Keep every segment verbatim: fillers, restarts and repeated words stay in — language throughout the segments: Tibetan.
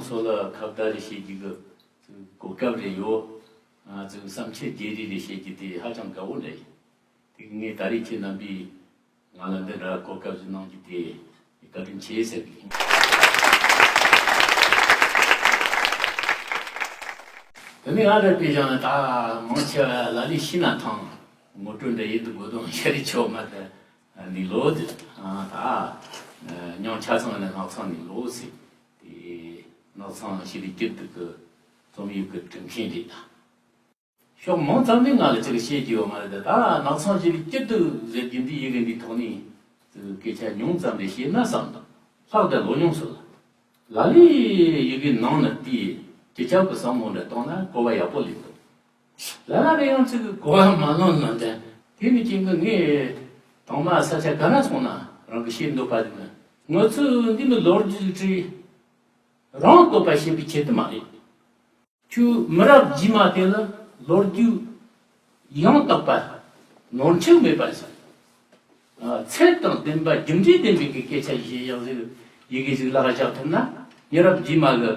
ཚོ་ལ་ཁ་བརྡ་རེ་བྱེད་རྒྱུ་གི་གོ་སྐབས་རེ་ཡོད། ང་ཚོའི་བསམ་འཆར་བརྗེ་རེས་རེ་བྱེད་རྒྱུ་དེ་ཧ་ཅང་དགའ་བོ་འདྲ་ཡིན། དེ་ངས་ད་རེས་ཁྱེད་རྣམ་པས་ང་ལ་འདི་འདྲ་གོ་སྐབས་ཤིག་གནང་རྒྱུ་དེ་བཀའ་དྲིན་ཆེ་ཟེར་གི་ཡིན། དེ་ནས་ང་འདྲ་བལྟས་བཞག་ན་ད་མང་ཆེ་བ་ལ་ལས་ཤི་ན་ཐང་ངོ་སྤྲོད་འདྲ་ཡིན་འདུག་དགོས་དོན་ཤ་རི་ཆོ་མ་ད་ནི་ལོ་ཟེར། ད་ཉང་ཆ་ཚང་ནས་ནགས་ཚང་ནས་ལོ་ཟེར། དེ་ནགས་ཚང་ཤི་རི་སྐྱིད་འདུག་གི་རྩོམ་ཡིག་གི་འབྲི་མཁན་རེད་ད། ཕྱོགས་མང་ཙམ་ནས་ང་ལ་ཅིག་བཤད་རྒྱུ་ཡོད་མ་རེད་དེ། ད་ནགས་ཚང་ཞིག་ལ་སྐྱིད་སྡུག་ཟེར་རྒྱུ་འདི་ཡི་གེ་འདིའི་ཐོག་ནས་སྐད་ཆ་ཉུང་ཙམ་རེ་བཤད་ན་བསམ་འདུག་ལྷག་དེ་ལོ་ཉུང་སོང་ལ། ལ་ལས་ཡི་གེ་ནང་ན་དེའི་སྤྱི་ཁྱབ་ཀྱི་བསམ་བློ་འདྲ་གཏོང་ན་གོ་བ་ཡག་པོ་ལེན་འདུག་ལ་ལ་རེ་ཡང་ཅིག་གོ་བ་མ་ལོན་ལོན་ཏེ། དེ་ནི་ཅིག་གི་ངས་དང་མ་ས་ཆ་ག་ན་སོང་ན་རང་གི་ཤེས་འདོད་པ་དེ་ནི་ང་ཚོས་འདི་ནི་ལོ་རྒྱུས་ཀྱི་རང་བསྟོད་པ་བྱེད་པའི་ཆེད་དུ་མ་རེད། ཁྱོད་མི་རབས་རྗེས་མ་དེ་ལ་ལོ་རྒྱུས་ཡང་དག་པ་ནོར་འཁྲུལ་མེད་པ་ཞིག་ཚད་དང་ལྡན་པ་རྒྱུ་འབྲས་ལྡན་པའི་གི་སྐད་ཆ་ཞིག་ཡག་ཟིག་ཡི་གེ་ཞིག་ལག་བཞག་ཐུབ་ན། མི་རབས་རྗེས་མ་གི་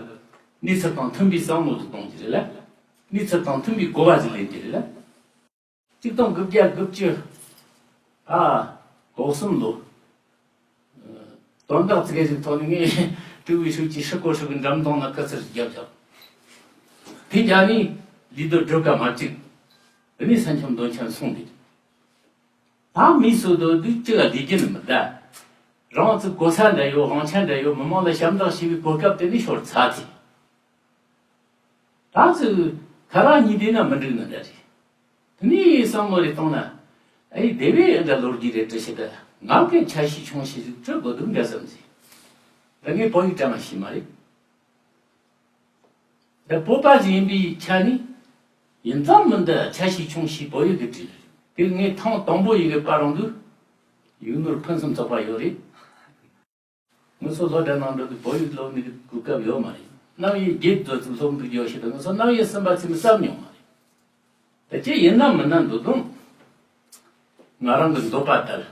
གནས་ཚུལ་དང་མཐུན་པའི་བསམ་བློ་ཞིག་གཏོང་རྒྱུ་རེད་ལ། གནས་ཚུལ་དང་མཐུན་པའི་གོ་བ་ཞིག་ལེན་རྒྱུ་རེད་ལ། གཅིག་སྟོང་དགུ་བརྒྱ་དགུ་བཅུ། ཨ། གོ་གསུམ་ལོ། དོན་དག་ཙི་གེ་ཞིག་ཐོག་ནས་ངས་ཀྲུའུ་ཝེ་ཧྲུའུ་ཅི་ཧྲི་ཀོ་ཧྲི་གི་འགྲམ་གདོང་ན་སྐུ་ཚེར་བརྒྱབ་བཞག་དེ་རྒྱ་ནི་ལི་དོ་སྒྲུབ་ཀ་མ་གཅིག་དེ་ནས་ས་འཁྱམ་དོན་ཆེན་སོང་འདུག་ད་མི་སུ་དོ་དུས་གཅིག་ལ་བསྡད་རྒྱུ་ནི་མི་གདའ། རང་ཚོའི་གོ་ས་འདྲ་ཡོད། དབང་ཆ་འདྲ་ཡོད། མི་མང་ལ་ཞབས་འདེགས་ཞུ་བའི་གོ་སྐབས་དེ་ནི་ཤོར་ཚར་ཚེ། ད་ཚོས་ཁ་རག་གཉིས་བསྡད་ན་མི་འགྲིག་ནི་འདྲ་རེད། དེ་ནས་བསམ་བློ་རེ་གཏོང་ན། ཨེ་དེ་བས་འདྲ་ལོ་རྒྱུས་རེ་བྲི་ཤེས་ད་ང་གི་ཆ་ཤས་ཆུང་ཤས་ཞིག་བྲི་དགོས་འདུག་འདྲ་བསམ་ཟིན། ད་ངས་བོད་ཡིག་བྲི་མ་ཤེས་མ་རེད། ད་བོད་པ་ཞིག་ཡིན་པའི་ཆ་ནས་ཡིན་ཙམ་མིན་ད་ཆ་ཤས་ཆུང་ཤས་བོད་ཡིག་གི་བྲིས་རེད། དེ་ངས་ཐེངས་དང་པོ་ཡི་གེ་པར་རང་དུས་ཡིག་ནོར་ཕུན་སུམ་ཚོགས་པ་ཡོད་རེད། ང་ཚོ་སློབ་གྲྭ་ནང་འགྲོ་དུས་བོད་ཡིག་སློབ་ནི་གི་གོ་སྐབས་ཡོད་མ་རེད། རྣམ་དབྱེ་བརྒྱད་བརྒྱད་ཙམ་སློབ་འདུག་ཡོད་ཤེས་ད་ང་ཚོ་རྣམ་དབྱེ་གསུམ་པ་ཚིག་མི་བསམ་མྱོང་མ་རེད། ད་ཅི་ཡིན་ན་མིན་ན་འདུག་དང་། ང་རང་གི་འདོད་པ་ལྟར།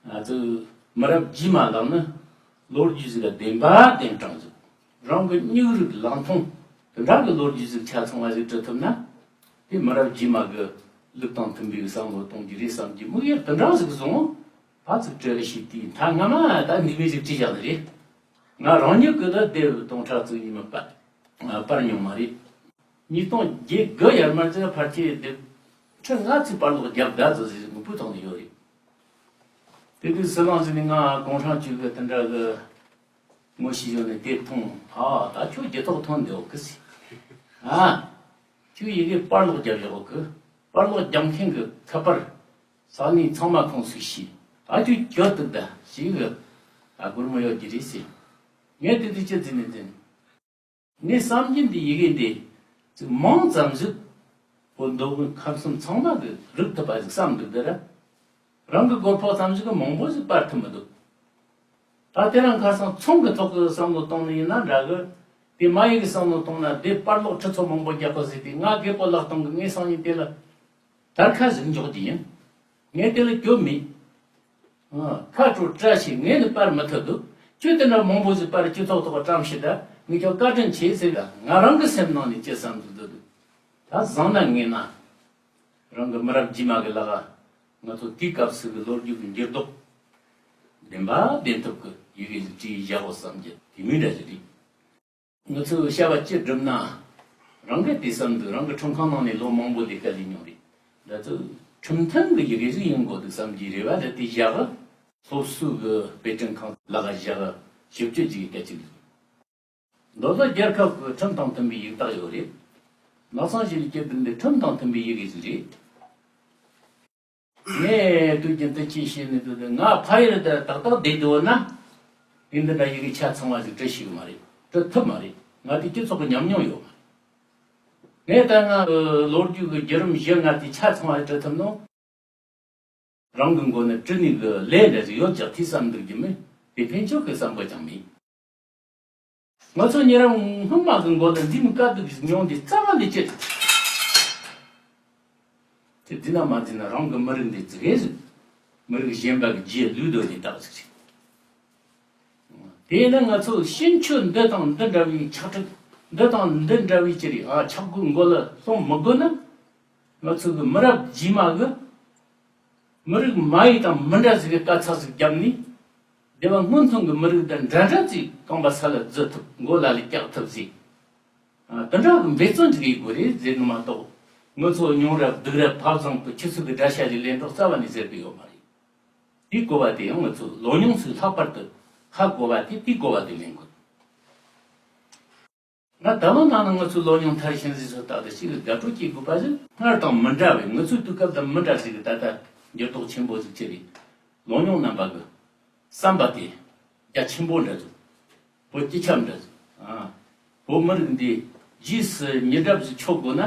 ང་ཚོའི་མི་རབས་རྗེས་མ་ལག་ནི་ལོ་རྒྱུས་ཟིག་ལ་བདེན་པ་བདེན་དྲང་ཟིག་རང་གི་སྙིང་རུས་ལང་ཐུང་དེ་འདྲ་གི་ལོ་རྒྱུས་ཟིག་ཆ་ཚང་བ་ཟིག་བྲི་ཐུབ་ན། དེ་མི་རབས་རྗེས་མ་གི་ལུགས་དང་མཐུན་པའི་བསམ་བློ་གཏོང་རྒྱུ་རེད་བསམ་གྱི་དམིགས་ཡུལ་དེ་འདྲ་ཟིག་བཟུང་། ཕར་ཚུར་བྲལ་ཞིག་དེའི་མཐའ་སྔ་མ་ད་འདི་མི་ཞིག་བྲིས་བཞག་ནི་རེད། ང་རང་ཉིད་ཀྱི་ད་དེབ་སྟོང་ཕྲག་བཙུགས་ཡིན་མིན་པ་པར་མྱོང་མ་རེད། ཉིས་སྟོང་བརྒྱད་དགུ་ཡར་མར་ཚེ་ཕལ་ཆེར་དེབ་ཁྲི་ལྔ་ཚིག་པར་ལོག་བརྒྱབ་ད་ཚོ་ཟིག་མི་བུ་ཐོག་ནས་ཡོད་རེད། དེ་དུས་སྲིད་བློན་ཟིག་ནས་ང་གུང་ཧྲང་ཅུས་ཀྱི་དེ་འདྲ་གི་ངོ་ཤེས་ཡོད་ནས་དེབ་མཐོང་། ཨ་ད་ཁྱོད་རྒྱལ་ཐོག་ཐོན་འདི་འོག་གི་ཟིག་ཨ། ཁྱོད་ཡི་གེ་པར་ལོག་རྒྱབ་ཡོད་གི། པར་ལོག་རྒྱབ་མཁན་གི་ཁ་པར་ས་གནས་ཚང་མ་ཁོང་སུས་ཤེས། ཨ་ཁྱོད་གྱོད་འདུག་ད་ཞིག་གི་ཨ་སྒོར་མོ་ཡོད་ཀྱི་རེད་ཟེར། ངས་དེ་དུས་ཅི་ཟེར་ནས་འཛིན། ངས་བསམ་གྱིན་འདི་ཡི་གེ་འདི་ཚིག་མང་ཙམ་ཞིག་བོད་མདོ་དབུས་ཁམས་གསུམ་ཚང་མ་གི་རིག་ཐུབ་པ་ཞིག་བསམ་འདུག་དེ་ར། རང་གི་སྒོར་ཕོག་ཙམ་ཞིག་གི་མང་པོ་ཞིག་པར་ཐུབ་མི་འདུག་ད་དེ་རང་ཁ་སང་ཚོང་གི་ཐོག་གི་བསམ་བློ་གཏོང་ནི་ཡིན་ན་འདྲ་གི། དེ་མ་ཡིན་གི་བསམ་བློ་གཏོང་ན་དེ་པར་ལོག་ཁྲི་ཚོ་མང་པོ་རྒྱག་གི་ཟེར་ཏེ་ང་རྒད་པོ་ལག་སྟོང་གི་ངའི་སང་ཉིན་དེ་ལ་དར་ཁ་ཟིག་འཇོག་རྒྱུ་ཡིན། ངས་དེ་ལ་གྱོད་མེད། ཨ། ཁ་དྲོ་བཀྲ་ཤིས་ངས་ནི་པར་མི་ཐུབ་འདུག་ཁྱོད་དེ་འདྲ་མང་པོ་ཞིག་པར་སྤྱི་ཚོགས་ཐོག་བཀྲམ་ཤིག་ད་ངས་ཁྱོད་བཀའ་དྲིན་ཆེ་ཟེར་ལ་ང་རང་གི་སེམས་ནང་ནས་ཅི་བསམ་འདུག་འདུག་ད་བཟང་ན་ངན་ན། རང་གི་མི་རབས་རྗེས་མ་གི་ལག་ང་ཚོ་དེའི་སྐབས་སུ་གི་ལོ་རྒྱུས་ཀྱི་འགྱུར་ལྡོག་བདེན་པ་བདེན་ཐུབ་ཀྱི་ཡི་གེ་ཞིག་བྲིས་བཞག་གོ་བསམ་གྱི་དེ་མིན་འདྲ་ཞིག་རེད། ང་ཚོས་བྱ་བ་ཅི་བསྒྲུབ་ན། རང་གི་དེ་བསམ་འདུག་རང་གི་ཁྲིམས་ཁང་ནང་ནས་ལོ་མང་པོ་ལས་ཀ་ལས་མྱོང་རེད། ད་ཚོ་ཁྲིམས་མཐུན་གྱི་ཡི་གེ་ཞིག་ཡིན་དགོས་འདུག་བསམ་གྱི་རེ་བ་ལ་དེ་བཞག་སློབ་གསོའི་གི་དཔེ་སྐྲུན་ཁང་ལག་བཞག་ཞིབ་དཔྱོད་ཅིག་གི་སྐད་ཅིག་རེད། མདོ་སྟོད་རྒྱལ་ཁབ་ཀྱི་ཁྲིམས་དང་མཐུན་པའི་ཡིག་རྟགས་ཡོད་རེད། ནགས་ཚང་ཞིག་ལ་སྐྱེ་བདུན་འདི་ཁྲིམས་དང་མཐུན་པའི་ཡི་གེ་ཞིག་རེད། ངས་དུས་རྒྱུན་དུ་ཅི་བཤད་ནས་འདུག་ང་ཕ་ཡུལ་དུ་ཏག་ཏག་བསྡད་འདུག་ན། དེ་འདི་འདྲ་ཡི་གེ་ཆ་ཚང་བ་ཞིག་བྲི་ཤེས་གི་མ་རེད། བྲི་ཐུབ་མ་རེད། ང་དེ་སྤྱི་ཚོགས་ཀྱི་ཉམས་མྱོང་ཡོད་མ་རེད། ངས་ད་ང་ལོ་རྒྱུས་ཀྱི་བརྒྱུད་རིམ་བཞི་ལྔ་དེ་ཆ་ཚང་བ་བྲི་ཐུབ་ནོ། རང་གི་མགོ་ནས་བྲི་ནི་གི་ལས་འདྲ་ཞིག་ཡོད་ཀྱང་དེ་བསམ་འདུག་རྒྱུ་མེད། དེ་ཕན་ཆོག་གི་བསམ་པ་ཀྱང་མེད། ང་ཚོ་ཉེ་རབས་སྔོན་མ་གི་མགོ་ལ་འཛིན་དཀའ་སྡུག་མྱོང་འདི་རྩ་བ་ནས་ཅི་དེ་འཛིན་ན་མ་འཛིན་ན་རང་གི་མི་རིགས་འདི་ཙི་གེ་ཟིག་མི་རིགས་གཞན་པ་གི་རྗེས་ལུས་སྡོད་ནས་བཏགས་ཟིག་རེད། དེས་ན་ང་ཚོ་ཕྱིན་ཆད་འདི་དང་འདི་འདྲ་བའི་ཆག་སྒྲིག་འདི་དང་འདི་འདྲ་བའི་ཅི་རེད་ཨ། ཆག་སྒོའི་མགོ་ལ་ལྷུང་མི་དགོས་ན། ང་ཚོ་གི་མི་རབས་རྗེས་མ་གི་མི་རིགས་མ་ཡིན་དང་མི་འདྲ་ཟིག་གི་དཀའ་ཚེགས་ཟིག་བརྒྱབ་ནས། སྡེ་བ་སྔོན་ཐོན་གི་མི་རིགས་དང་འདྲ་འདྲ་ཅིག་རྐང་པ་ས་ལ་འཛུལ་ཐུབ། མགོ་ལ་ལ་བཀྱག་ཐུབ་ཟིག་ཨ། དེ་འདྲ་གི་འབད་བརྩོན་ཅིག་ཡེད་དགོས་རེད་ཟེར་ནི་མ་གཏོགས། ང་ཚོ་ཉུང་རབས་སྡུག་རབས་བབ་བཟང་པོ་ཁྱི་ཚོ་གི་དགྲ་ཤ་ལས་ལེན་རོགས་རྩ་བ་ནས་ཟེར་གི་ཡོད་མ་རེད། དེའི་གོ་བ་དེ་ཡང་ང་ཚོ་ལོ་ཉུང་ཚོས་ལྷག་པར་དུ་ཧ་གོ་བ་དེ་དེའི་གོ་བ་དེ་ལེན་དགོས། ང་ད་ལོ་ནང་ན་ང་ཚོའི་ལོ་ཉུང་མཐར་ཕྱིན་ཟིག་སོ་ཏག་ཏག་ཞིག་གི་དགའ་སྤྲོ་སྐྱེ་དགོས་པ་ཟིག་སྔར་དང་མི་འདྲ་བའི་ང་ཚོའི་དུས་སྐབས་དང་མི་འདྲ་ཟིག་གི་ད་ལྟ་འགྱུར་ལྡོག་ཆེན་པོ་ཟིག་ཅི་རེད། ལོ་ཉུང་རྣམ་པ་གི་བསམ་པ་དེ་རྒྱ་ཆེན་པོ་འདྲ་ཟིག་བོད་སྤྱི་ཁྱབ་འདྲ་ཟིག་ཨ། བོད་མི་རིགས་འདི་རྗེས་སུ་མི་རབས་ཟིག་ཆོག་དགོས་ན།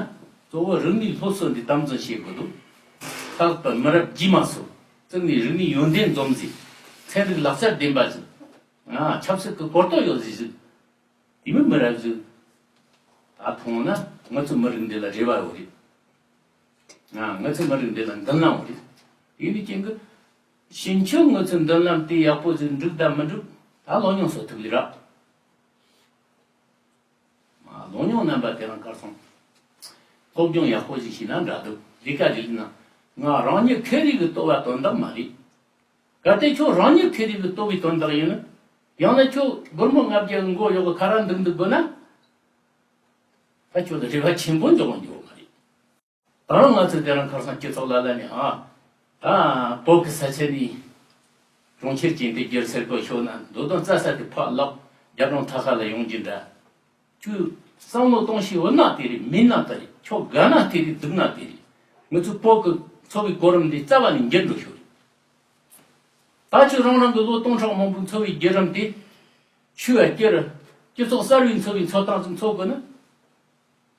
གཙོ་བོ་རིག་གནས་སློབ་གསོ་འདི་དམ་འཛིན་བྱེད་དགོས་འདུག་ད་ལྟ་མི་རབས་རྗེས་མ་ཚོ་བཙུགས་ནས་རིག་གནས་ཡོན་ཏན་འཛོམས་ཟིག་ཚན་རིག་ལག་རྩལ་ལྡན་པ་ཟིག་ཨ། ཆབ་སྲིད་ཀྱི་གོ་རྟོགས་ཡོད་ཟིག་ཟིག་དེ་མིན་མི་རབས་ཟིག་ད་མཐོང་ན་ང་ཚོ་མི་རིགས་འདི་ལ་རེ་བ་ཡོད་རེད། ང་ང་ཚོ་མི་རིགས་འདི་ལ་མདུན་ལམ་ཡོད་རེད། ཡིན་ནའི་རྐྱེན་གྱིས་ཕྱིན་ཆད་ང་ཚོའི་མདུན་ལམ་དེ་ཡག་པོ་ཟིག་འགྲིག་དང་མི་འགྲིག་ད་ལོ་ཉུང་བཟོ་ཐུབ་ལེ་ར། མ་ལོ་ཉུང་རྣམ་པ་དེ་རང་གར་སོང་། སློབ་སྦྱོང་ཡག་པོ་ཞིག་བྱས་ན་འདྲ་འདུག་ལས་ཀ་ཞིག་ལས་ན་ང་རང་ཉིད་ཁེ་རིག་གི་ལྟོ་བ་དོན་དག་མ་རེད། གལ་ཏེ་ཁྱོད་རང་ཉིད་ཁེ་རིག་གི་ལྟོ་བའི་དོན་དག་ཡིན་ན། ཡང་ན་ཁྱོད་སྒོར་མོ་ལྔ་བརྒྱ་གི་མགོ་གཡོག་གི་ཁ་ར་འདུག་འདུག་དགོས་ན། ད་ཁྱོད་ལ་རེ་བ་ཆེན་པོ་འཇོག་འཇོག་མ་རེད། ད་རུང་ང་ཚོས་དེ་རིང་ཁར་སང་སྤྱི་ཚོགས་ལ་ལ་ནས་ཨ། ད་བོད་ཀྱི་ས་ཆ་ནས་གྲོང་ཁྱེར་ཅན་དེ་བསྒྱུར་ཟེར་གོ་ཤོད་ན་མདོ་དོན་རྩ་ས་དེ་ཕར་ལོག་རྒྱ་གྲོང་ཐ་ཁ་ལ་ཡོང་རྒྱུ་འདྲ། ཁྱོད་བསམ་བློ་གཏོང་ཤེས་འོ་ན་དེ་རེད། མིན་ན་དེ་རེད། ཁྱོད་དགའ་ན་དེ་རེད། སྡུག་ན་དེ་རེད། ང་ཚོའི་བོད་ཀྱི་འཚོ་བའི་གོ་རིམ་འདི་རྩ་བ་ནས་འགྱུར་འགྲོ་ཤོད་རེད། ད་ཁྱོད་རང་རང་གི་ལོ་སྟོང་ཕྲག་མང་པོའི་འཚོ་བའི་བརྒྱུད་རིམ་དེ། ཆུ་བ་སྐྱེར། སྤྱི་ཚོགས་གསར་བའི་འཚོ་བའི་འཚོ་སྟངས་སུ་འཚོ་དགོས་ན།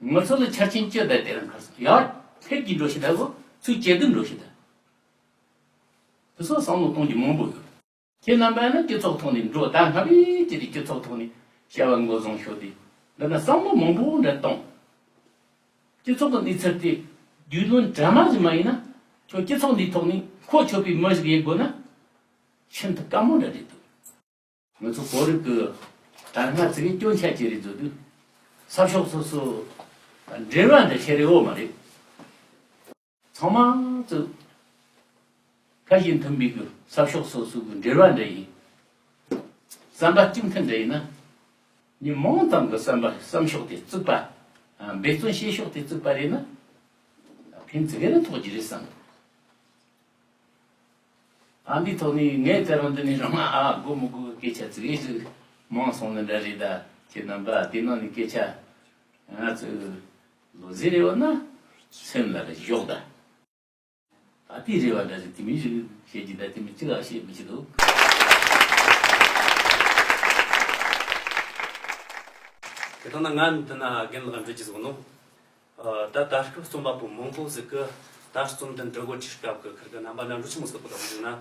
ང་ཚོ་ལ་ཆ་རྐྱེན་ཅི་ལྟར་དེ་རང་ཁར་སོང་ཡར་ཕེབས་ཀྱི་འགྲོ་ཤི་ད་གོ་ཚུལ་ཇེ་སྡུག་འགྲོ་ཤི་ད། དེ་ཚོ་བསམ་བློ་གཏོང་རྒྱུ་མང་པོ་ཡོད། ཁྱེད་རྣམ་པ་ནི་སྤྱི་ཚོགས་ཐོག་ནས་འགྲོ་ད་སྔ་བས་ཅི་སྟེ་སྤྱི་ཚོགས་ཐོག་ནས་བྱ་བ་འགོ་བཟུང་ཤོག་དེ་འདི་ན་བསམ་བློ་མང་པོ་འདྲ་གཏོང་། སྤྱི་ཚོགས་ཀྱི་གནས་ཚུལ་དེ་རྒྱུས་ལོན་འདྲ་མ་ཞིག་མ་ཡིན་ན་ཁྱོད་སྤྱི་ཚོགས་འདིའི་ཐོག་ནས་མཁོ་ཆོད་པའི་མི་ཞིག་ཡིན་དགོས་ན་ཤིན་ཏུ་དཀའ་མོ་འདྲ་རེད་འདུག་ང་ཚོ་བོད་རིགས་ཀྱི་ད་སྔ་ཚིག་གི་སྐྱོན་ཆ་ཅི་རེད་བཟོ་དུས་ས་ཕྱོགས་སོ་སོ་འབྲེལ་བ་འདྲ་ཤེས་རེ་བོ་མ་རེད། ཚང་མ་ཚོ་ཁ་ཞེ་མཐུན་པའི་གི་ས་ཕྱོགས་སོ་སོ་གི་འབྲེལ་བ་འདྲ་ཡིན། བསམ་པ་གཅིག་མཐུན་འདྲ་ཡིན་ན། མི་མང་ཙམ་གི་བསམ་པ་བསམ་ཕྱོགས་དེ་བཙུགས་པ། འབད་བརྩོན་བྱེད་ཕྱོགས་དེ་བཙུགས་པ་རེད་ན། ཕན་ཚུན་གི་ནི་ཐོགས་ཀྱི་རེད་བསམ། ཨ་འདིའི་ཐོག་ནས་ངས་དེ་རིང་འདི་ནས་རང་ཨ་དགོས་མི་དགོས་ཀྱི་སྐད་ཆ་ཙིག་ཨེ་ཟིག་མང་སོང་ནི་འདྲ་རེད་ད། ཁྱེད་རྣམ་པ་དེ་ནང་ནས་སྐད་ཆ་ང་ཚོས་ལོ་ཟེར་རེ་བ་ན་སེམས་ལ་རེ་ཞོག་ད། ད་དེའི་རེ་བ་འདྲ་ཟིག་དེ་མིན་ཞིག་བཤད་ཀྱི་ད་དེ་མིན་ཅི་ལ་བཤད་མི་ཤེས་འདུག་དེ་ལྟ་ན་ང་འདི་ན་རྒན་ལགས་འདྲི་རྒྱུ་ཟིག་ནོ། ཨ། ད་ད་སྐབས་རྩོམ་པ་པོ་མང་པོ་ཟིག་གི་ད་རྩོམ་འདི་འབྲི་གོ་ཁྲིད་སྐབས་ཀྱི་ཁིར་གི་རྣམ་པ་ལ་འགྲོ་ཆི་མོ་ཟིག་གི་ལོག་འདུག་ན།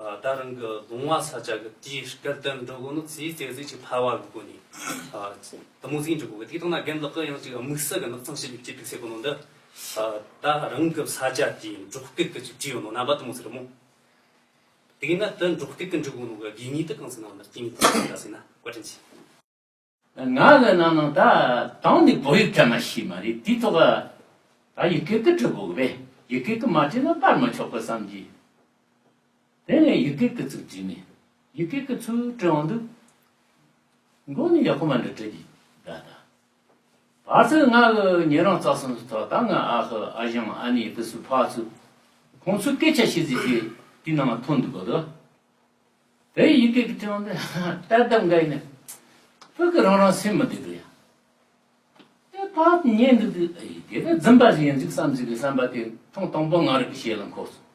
ཨ། ད་རང་གི་ལུང་བ་ས་ཆ་གི་དེའི་སྐད་དུ་འགྲོ་གོ་ནོ་ཚེ་ཚེ་ཟིག་ཅིག་ཕལ་བ་གི་སྒོ་ནས། ཨ། དེ་མོ་ཟིག་འགྲོ་གོ་གི་དེ་དང་ན་རྒན་ལགས་ཀྱི་ཡང་ཅིག་དམིགས་བསལ་གི་ནགས་ཚང་ཞིབ་ལེགས་ཀྱི་ཐུགས་སྲས་གོ་ནོ་འདི། ཨ། ད་རང་གི་ས་ཆ་དེའི་འབྲོག་སྐད་ཀྱི་ཅིག་བྲིས་ཡོད་ནོ་རྣམ་པ་དེ་མོ་ཟིག་རེད་མོ། དེ་ཡིན་ན་དེ་འབྲོག་སྐད་ཀྱི་འབྲི་གོ་ནོ་གི་དགོས་ངེས་དེ་གང་ཟིག་ནང་ལ་རྐྱེན་ངེས་དེ་ཟིག་ཟིན་ན་བཀའ་དྲིན་ཆེ། ང་གི་ནང་ནང་ད་དང་ནི་བོད་ཡིག་བྲལ་མ་ཤེས་མ་རེད། དེའི་ཐོག་ད་ཡི་གེ་ཀི་བྲི་དགོས་གི་བས། ཡི་གེ་ཀི་མ་བྲིས་ན་པར་མི་ཆོག་གི་བསམ་གྱི། དེ་ནས་ཡི་གེ་ཀི་ཚུགས་བྲིས་ནས་ཡི་གེ་ཀི་ཚུགས་བྲི་འོང་དུས་མགོ་ནས་ཡག་པོ་མ་འདྲ་བྲི་གི་ད་ད། བར་སྲིད་ང་གི་ཉེ་རིང་རྩ་གསུམ་ཐོག་ད་ང་ཨ་ཁུ་ཨ་ཞང་ཨ་ནེ་དེ་ཚོའི་ཕ་ཚོ་ཁོང་ཚོའི་སྐད་ཆ་ཤེས་ཟིག་གི་དེའི་ནང་ལ་ཐོན་འདུག་གོ་དོ། དེ་ཡི་གེ་གི་དྲི་བ་འདི་ལྟར་གདམ་འགའ་ཡིན་ན་བོད་ཀྱི་རང་རང་སེམས་མི་བདེ་གི་ཡ། དེ་ཕར་ཉན་འདུག་དུས་ཨེ་དེ་ད་རྫུན་པ་ཞིག་ཡིན་ཟིག་བསམ་ཟིག་གི་བསམ་པ་དེ་ཐེངས་དང་པོ་ང་རང་གི་ཤེས་ལ་འཁོར་སོང་།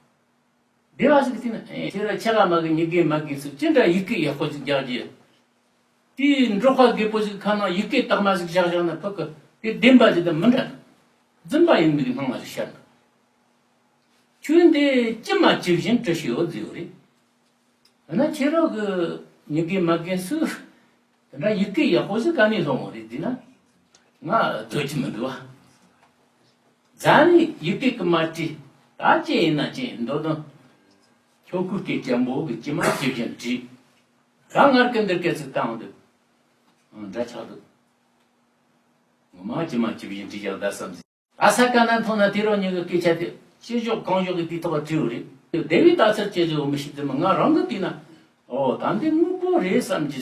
སྡེ་བ་ཞིག་གི་དེ་ན་ཨེ་ཁྱེད་རང་ཆ་ག་མ་གི་ཉི་གེ་མ་གེ་སུ་ཅི་འདྲ་ཡི་གེ་ཡག་པོ་ཞིག་རྒྱག་རྒྱུ། དེའི་འབྲོག་པ་རྒད་པོ་ཞིག་ཁ་ནང་ཡི་གེ་དག་མ་ཞིག་བཞག་བཞག་ན་ཕ་གི་དེ་བདེན་པ་ཞིག་དང་མི་འདྲ། རྫུན་པ་ཡིན་མིན་གྱི་སྣང་བ་ཞིག་ཤར་འདུག་ཁྱོད་འདི་ཅི་མ་ཅི་བཞིན་བྲི་ཤེས་ཡོད་ཟེར་ཡོད་རེད། འོ་ན་ཁྱེད་རང་གི་ཉི་གེ་མ་གེ་སུ་དེ་འདྲ་ཡི་གེ་ཡག་པོ་ཞིག་ག་ནས་སློང་བ་རེད་ཟེར་ན། ང་འདོད་ཀྱི་མི་འདུག་བ། རྫ་ནས་ཡི་གེ་གི་མ་བྲིས། ད་ཅི་ཡིན་ན་ཅི་ཡིན་འདོད་དོན། ཁྱོད་སྐུ་སྐེ་སྐྱེན་པོ་གི་ཅི་མ་ཅི་བཞིན་བྲིས། ད་ངར་སྐད་འདིར་སྐད་ཅིག་བཏང་འདུག་འདྲ་ཆགས་འདུག་ངོ་མ་ཇི་མ་ཇི་བཞིན་བྲིས་ཀྱང་ད་བསམ་ཟིན། ད་ས་ག་ན་མཐོང་ན་དེ་རང་ཉིད་ཀྱི་སྐད་ཆ་དེ་ཅི་ཞོག་གང་ཞོག་གི་དེ་ཐོག་བྲིས་ཡོད་རེད། སྡེ་བའི་རྟགས་མཚན་སྐྱེ་བཞག་མི་ཤེས་དེ་མ་ང་རང་གི་དེ་ན། ཨོ་ད་འདི་དངོས་པོ་རེད་བསམ་གྱི་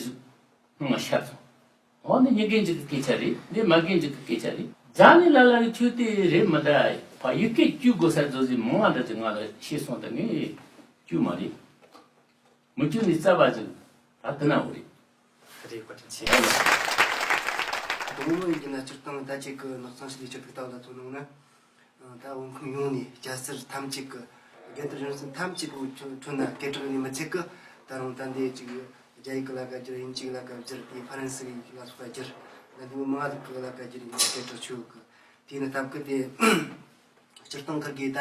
ང་ཤར་སོང་། འོ་འདི་མྱི་རྒན་ཅིག་གི་སྐད་ཆ་རེད། འདི་མ་རྒན་ཅིག་གི་སྐད་ཆ་རེད། རྫ་ནི་ལ་ལ་གི་ཆོས་དེ་རེད་མི་འདྲ། ཕ་ཡུལ་སྐད་བཅོས་དགོས་ས་བཟོ་ཟིན་མང་བ་འདྲ་ཅིག་ང་ལ་ཤེས་སོང་། ད་ངས་བཅོས་མ་རེད། མི་བཅོས་ནི་རྩ་བ་ཅིག་ད་དེ་ན་འོ་རེད། རེད། བཀའ་དྲིན་ཆེ། དང་པོ་ཡིན་གྱི་ན་སྤྱིར་བཏང་ད་ཅིག་གི་ནགས་ཚང་ཞིག་ལས་ཆོས་ཐིག་ལྟ་བ་ལ་མཚོན་ནོ་ན། ད་བོད་ཁམས་ཡོངས་ནས་སྐྱ་སེར་ཐམས་ཅད་ཀྱི་རྒན་དར་གཞོན་གསུམ་ཐམས་ཅད་ཀྱི་ཁྲོད་ན་སྐད་གྲགས་ནས་མི་ཚད་ཀི། ད་རུང་ད་འདི་ཅིག་རྒྱ་ཡིག་གི་ལ་ཀ་བསྒྱུར། དབྱིན་ཇི་གི་ལ་ཀ་བསྒྱུར་ཏེ་ཧྥ་རན་སི་ཡིག་ལ་སོགས་པ་བསྒྱུར། ད་འདི་མི་མང་ཟིག་གི་ལ་ཀ་བསྒྱུར་ཡིན་སྐད་གྲགས་ཆོད་གི། དེ་ནི་སྟབས་ཀི་དེ་སྤྱིར་བཏང་ཁུར་གི་ད་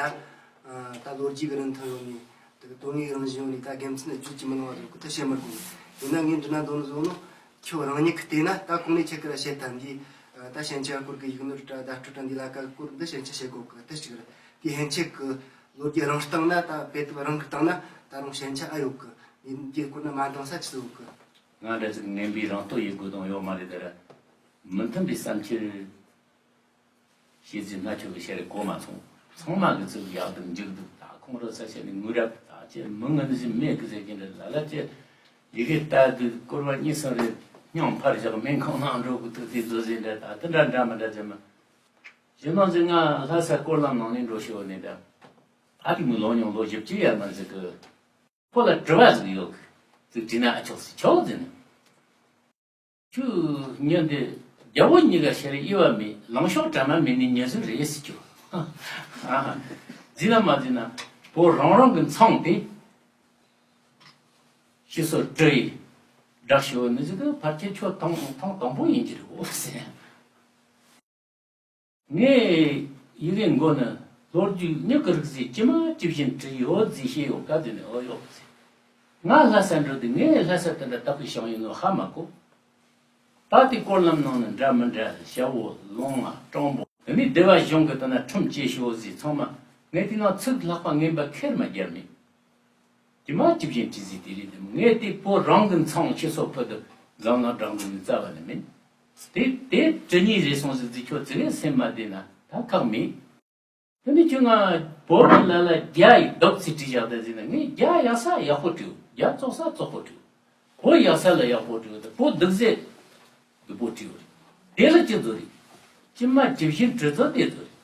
ད་ལོ་རྒྱུས་ཀྱི་རིན་ཐང་ཡོད་ནས་དེ་གི་དོན་དངོས་རང་བཞིན་ཡོད་ནས་ད་དགེ་མཚན་ནི་བརྗོད་ཀྱི་མི་ལང་བ་ཟིག་གི་ད་བཤད་མི་དགོས། ཡིན་ན་ངས་འདྲི་ན་འདོད་ནི་བཟོ་ནོ། ཁྱོད་རང་ཉིད་ཀྱིས་བལྟས་ན་ད་གོང་ནས་ཁྱེད་ཀྱི་ར་བཤད་ཐལ་འདི། ད་ཞན་ཆ་སྐོར་གྱི་ཡིག་ནོར་དྲ་བརྡ་སྤྲོད་དྲ་འདི་ལ་ཀ་སྐོར་འདི་ཞན་ཆ་བཤད་དགོས་གི་དེ་གཅིག་རེད། དེ་ཧན་ཆད་ཀྱི་ལོ་རྒྱུས་རང་སྟེང་ན་ད་དཔེ་དེབ་རང་གི་སྟེང་ན་ད་རུང་ཞན་ཆ་ཨ་ཡོད་གི། འདི་འདི་སྐོར་ན་མ་འདང་ས་ཆི་ཟིག་ཡོད་གི། ང་འདྲ་ཟིག་ངན་པའི་རང་རྟོགས་ཡོད་དགོས་དང་ཡོད་མ་རེད་དེ་ར། མི་མཐུན་པའི་བསམ་འཆར། ཤེས་ཚིག་སྣ་ཆོས་ཀྱི་ཤེས་རིག་གོ་མ་སོང་། ཚང་མ་གི་ཚིག་ཡག་འདུག་འཇིག་འདུག་ད་ཁོང་རོ་ས་ཆེ་ནི་ངུ་རབ་ད་ཅེ་མི་ངན་ཞིག་མེད་གི་ཟེར་གྱིན་རེད། ལ་ལ་ཅེ་ཡི་གེ་ལྟ་དུས་སྐོར་བ་གཉིས་གསུམ་རེ་སྙིང་འཕར་བཞག་སྨན་ཁང་ནང་འགྲོ་གི་འདུག་དེ་ཚོ་ཟེར་འདྲ་ད་དེ་འདྲ་འདྲ་མི་འདྲ་ཅེ་མ། ཞེ་ནང་ཟེར་ང་ལྷ་ས་སྐོར་ལམ་ནང་ནས་འགྲོ་ཤེས་བ་ནས་ད་ད་དེ་མི་ལོ་ཉུང་ལོ་བཞི་བཅུ་ཡར་མར་ཟེར་གི། ཁོ་ལ་དྲི་བ་ཟིག་ཡོད་གི། ཟིག་དྲིས་ན་ཨ་ཆོག་ཟིག་ཆོག་ཟེར་ནས། ཁྱོད་མྱི་འདི་རྒྱལ་པོ་གཉིས་ཀ་ཤར་དབྱེ་བ་མེད། ལང་ཤོག་གྲ་མ་མེད་ནི་མྱི་ཟིག་རེད་ཟེར་ཁྱོད། ཨ་ཧ། འཛིན་ན་མ་འཛིན་ན་བོད་རང་རང་གི་མཚང་དེ་ཤི་སོ་བྲི་ཡི་བསྒྲགས་ཤོག་ནི་ཟིག་གི་ཕལ་ཆེར་ཁྱོད་ཐེངས་ཐེངས་དང་པོ་ཡིན་གྱི་རེད་འོ་ཟེར། ངས་ཡི་གེ་མགོ་ནི་ལོ་རྒྱུས་མྱི་གི་རིགས་ཟིག་ཇི་མ་ཇི་བཞིན་བྲིས་ཡོད་ཟིག་ཤེས་ཡོད་ག་དེ་ནས་འོ་ཡོད་ཟིག་ང་ལྷ་ས་འགྲོ་དུས་ངས་ལྷ་ས་དེ་འདྲ་བདག་གི་ཞང་ཡིན་ནོ་ཧ་མ་གོ། ད་དེ་སྐོར་ལམ་ནང་ནས་འདྲ་མི་འདྲ་ཞ་བོ་ལོང་བ་སྤྲང་པོ་དེ་ནས་སྡེ་བ་གཞུང་གི་དེ་ན་ཁྲིམས་བཅད་ཤོག་ཟིག་ཚང་མ་ངས་དེ་ནང་ཚིག་ལྷག་པ་ངན་པ་ཁེར་མ་བརྒྱབ་མེད། དེ་མ་ཅི་བཞིན་བྲིས་ཟིན་དེ་རེད་དེ་ངས་དེ་བོད་རང་གི་མཚང་ཁྱི་སོ་ཕུད་དུ་འཛམ་གླིང་བགྲང་དགོས་ནི་རྩ་བ་ནས་མིན། དེ་དེ་བྲི་ཉེས་རེད་སོང་ཟིག་ཟིག་ཁྱོད་ཙི་གེ་སེམས་མ་བདེ་ན་ད་ཁག་མེད། དེ་ནི་ཁྱོད་ང་བོད་མི་ལ་ལ་རྒྱ་ཡི་རྡོག་ཚིག་བྲིས་བཞག་ད་ཟིན་ན་ངས་རྒྱ་ཡག་ས་ཡག་པོ་བྲིས། རྒྱ་བཙོག་ས་བཙོག་པོ་བྲིས། བོད་ཡག་ས་ལ་ཡག་པོ་བྲིས་ད་བོད་སྡུག་ས་སྡུག་པོ་བྲིས་རེད། དེ་ལ་ཅི་བཟོ་རེད། ཅི་མ་ཇི་བཞིན་བྲིས་ཚོ་དེ་བཟོ་རེད།